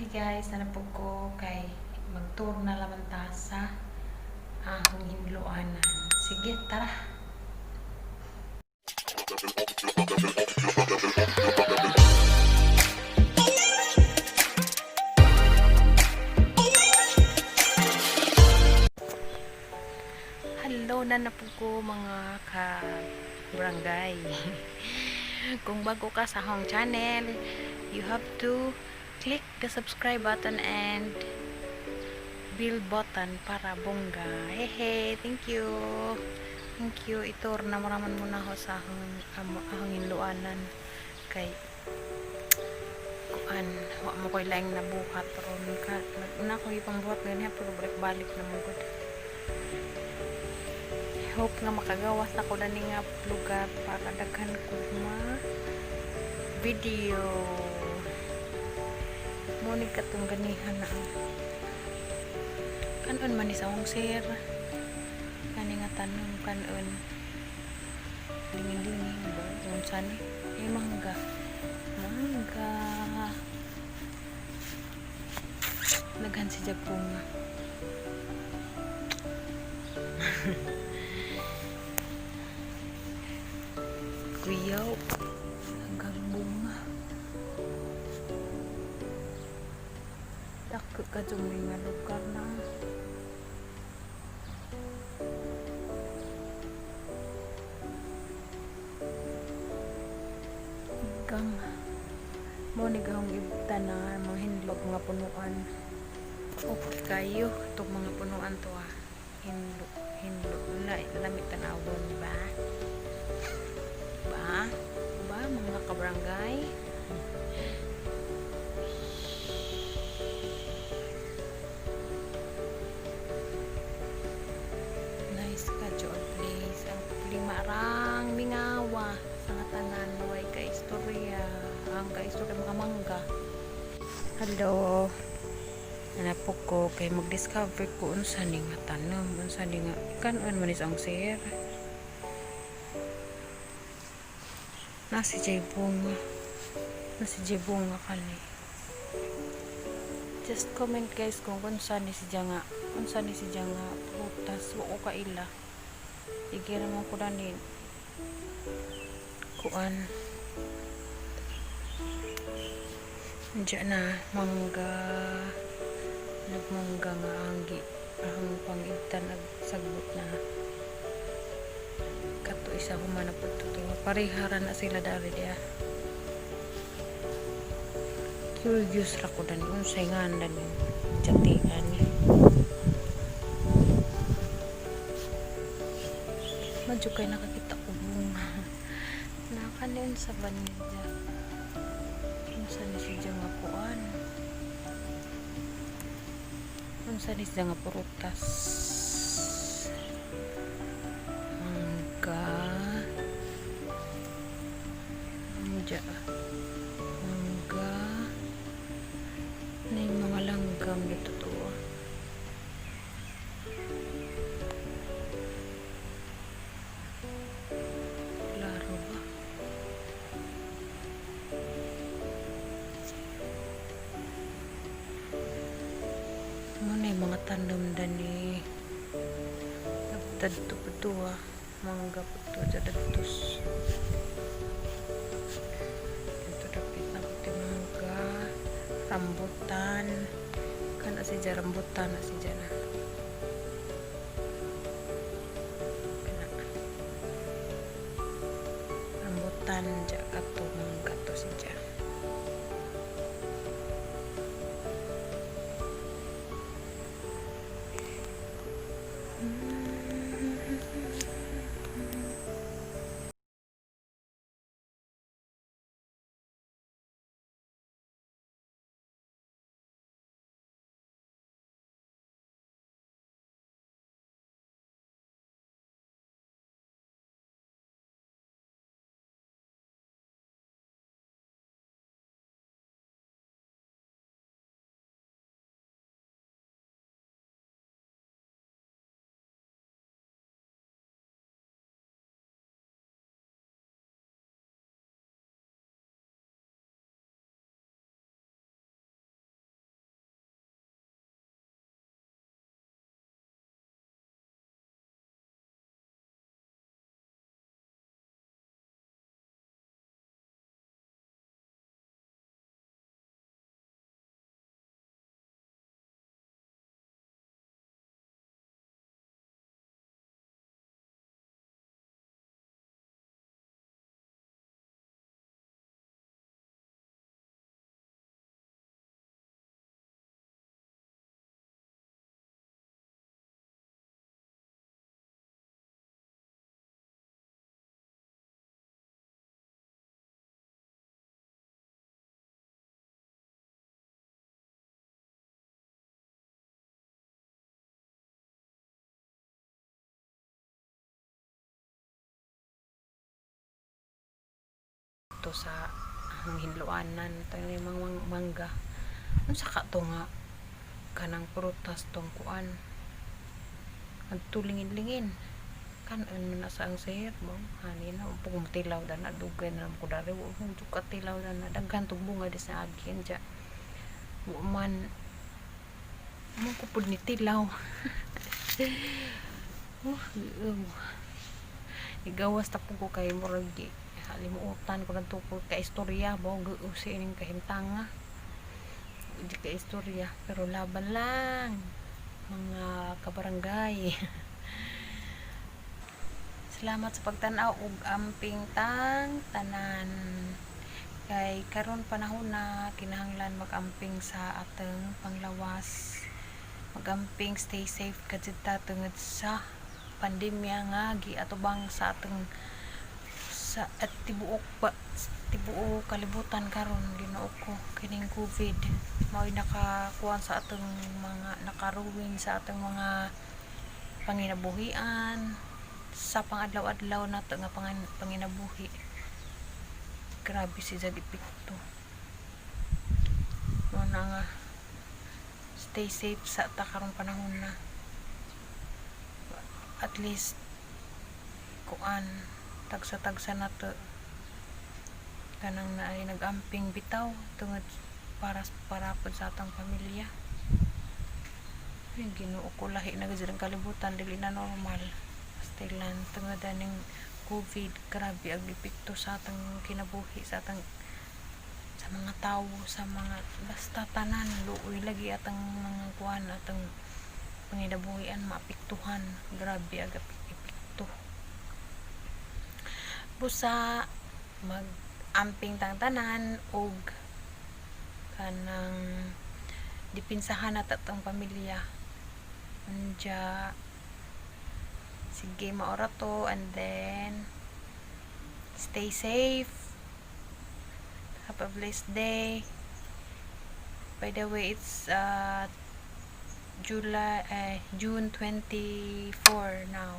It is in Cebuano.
Hi guys, naa na pud ko kay mag-tour na laman ta sa ahong hinloanan. Sige, tara. Hello naa na pud ko, mga ka-barangay. Kung bago ka sa akong channel, you have to click the subscribe button and bell button para bongga. Hehe, thank you. Thank you. I-tour na maraman mo na ako sa akong hinloanan. Kay kuan, wa man ko'y laing nabuhat ron ka. Na ko ipangbuhat ganyan pero balik-balik na man gud. Hope nga makagawas ako na nga lugar para daghan ko ma video. Mao ni katong ganihan na ang kanon man ni sa akong sir kani nga tanom, kanon lingin-lingin ba, unsa ni, eh, mangga, mangga, daghan siya bunga. Kuyaw, hanggang bunga. Dako ka nga lugar na. Gang. Mao ni gahong ibtanan, mga hinlog, mga punuan. Okay kayo itong mga punuan to ah. Hinlo, hinlo. Na, lamit tanawon ba? Ba? Ba, mga kabarangay? Nice ka ang place. Ang problema rang mingawa sa nga tanan way ka istorya. Ang ka istorya mga mangga. Hello. Naa na pud ko kay mag-discover ko unsa ni nga tanom, unsa ni nga kanon man is ang sir. Nasi jay bunga. Nasi jay bunga kani. Just comment, guys, kung unsa ni siya nga prutas. Wa ko kaila. Sige ra man ko dani. Kuan. Diyan na mangga. Nagmangga nga ang pangigtan nagsagbot na. Kato isa human na pud to. Parehara na sila dari diya. Curious ra ko dani unsay ngalan ni jatian ni. Madyo kay nakakita ko bunga. Nakanin sa vanilla. Unsa ni siya nga kuan? Unsa ni siya nga prutas? Mangga. Diya. Mangga. Na yung mga langgam dito to. Ah. Klaro ba? Mao na yung mga tanom dani. Dadto po to ah. Mangga po to. Dadtos. Ito dapit na puti mangga. Rambutan. Kana siya rambutan na siya na. Kana. Rambutan dya kato mangga to siya. didto sa ang hinluanan tayo mga mangga. Unsa ka to nga kanang prutas tong kuan nagtulingin-lingin kan-on man na sa ang sir mo hani na pug tilaw dana. Dugay na ko dari, wa mo ka tilaw dana. Daghan tog bunga di sa agin ja, wa man mo ko pud ni tilaw. Igawas ta pud ko kay murag halimutan ko na ko ka istorya ba usi ining kahimtanga di ka istorya, pero laban lang, mga kabarangay. Salamat sa pagtan-aw ug amping tang tanan kay karon panahon na kinahanglan mag-amping sa atong panglawas, magamping, stay safe kadto ta tungod sa pandemya nga giatubang sa atong sa at tibuok ba tibuok kalibutan karon. Ginoo ko, kining COVID mao'y nakakuan sa atong mga nakaruin sa atong mga panginabuhian sa pangadlaw-adlaw nato nga panginabuhi. Grabe si jag epekto. Mao na nga stay safe sa ta karong panahon na. At least kuan tagsa-tagsa nato kanang naay nag-amping bitaw tungod para para pod sa atong pamilya. Ay, Ginoo ko, lahi na gud ang kalibutan, dili na normal. Pastilan tungod aning COVID, grabe ang epekto sa atong kinabuhi, sa atong sa mga tawo, sa mga basta tanan. Luoy lagi atang mga kuan, atong panginabuhian maapektuhan. Grabe ang epekto. Busa mag-amping tang tanan og kanang dipinsahan na atong pamilya. Unya sige, maora to, and then stay safe, have a blessed day. By the way, it's July, June 24 now.